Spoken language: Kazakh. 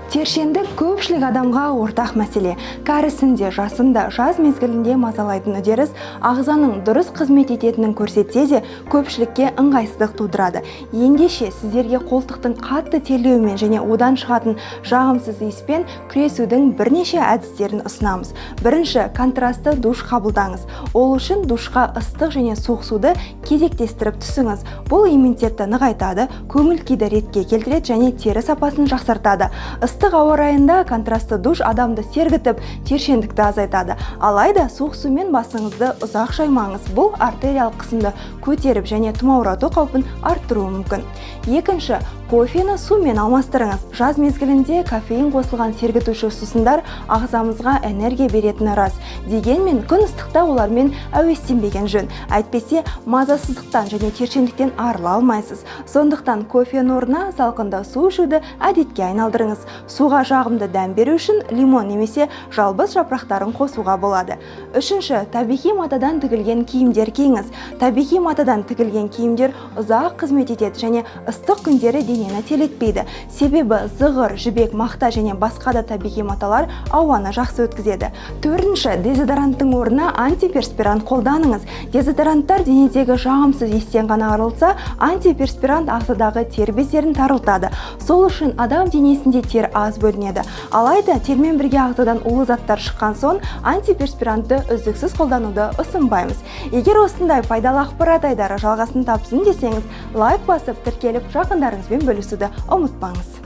Тершеңдік көпшілік адамға ортақ мәселе. Кәрісін де, жасын да жаз мезгілінде мазалайтын үдеріс ағзаның дұрыс қызмет ететінін көрсетсе де, көпшілікке ыңғайсыздық тудырады. Ендеше, сіздерге қолтықтың қатты терлеуімен және одан шығатын жағымсыз иіспен күресудің бірнеше әдістерін ұсынамыз. Бірінші, контрастты душ қабылдаңыз. Ол үшін душқа ыстық және суық суды кезектестіріп түсіңіз. Бұл иммунитетті нығайтады, көңіл күйді ретке келтіреді және тері сапасын жақсартады. Ыстық ауа райында контрастты душ адамды сергітіп, тершеңдікті азайтады. Алайда суық сумен басыңызды ұзақ шаймаңыз. Бұл артериялық қысымды көтеріп және тұмаурату қаупін арттыруы мүмкін. Екінші, кофені сумен алмастырыңыз. Жаз мезгілінде кофеин қосылған сергітуші сусындар ағзамызға энергия беретіні рас. Дегенмен күн ыстықта олармен әуестенбеген жөн. Әйтпесе мазасыздықтан және тершеңдіктен арыла алмайсыз. Сондықтан кофенің орнына салқында су ішуді әдетке айналдырыңыз. Суға жағымды дәм беру үшін лимон немесе жалбыз жапырақтарын қосуға болады. Үшінші, табиғи матадан тігілген киімдер киіңіз. Табиғи матадан тігілген киімдер ұзақ қызмет етеді және ыстық күндері денені терлетпейді. Себебі зығыр, жібек, мақта және басқа да табиғи маталар ауаны жақсы өткізеді. Төртінші, дезодоранттың орнына антиперспирант қолданыңыз. Дезодоранттар денедегі жағымсыз иістен ғана арылтса, антиперспирант ағзадағы тер бездерін тарылтады. Сол үшін адам денесінде тер аз бөлінеді. Алайда термен бірге ағзадан улы заттар шыққан соң, антиперспирантты үздіксіз қолдануды ұсынбаймыз. Егер осындай пайдалы ақпарат айдары жалғасын тапсын десеңіз, лайк басып, тіркеліп, жақындарыңызбен бөлісуді ұмытпаңыз.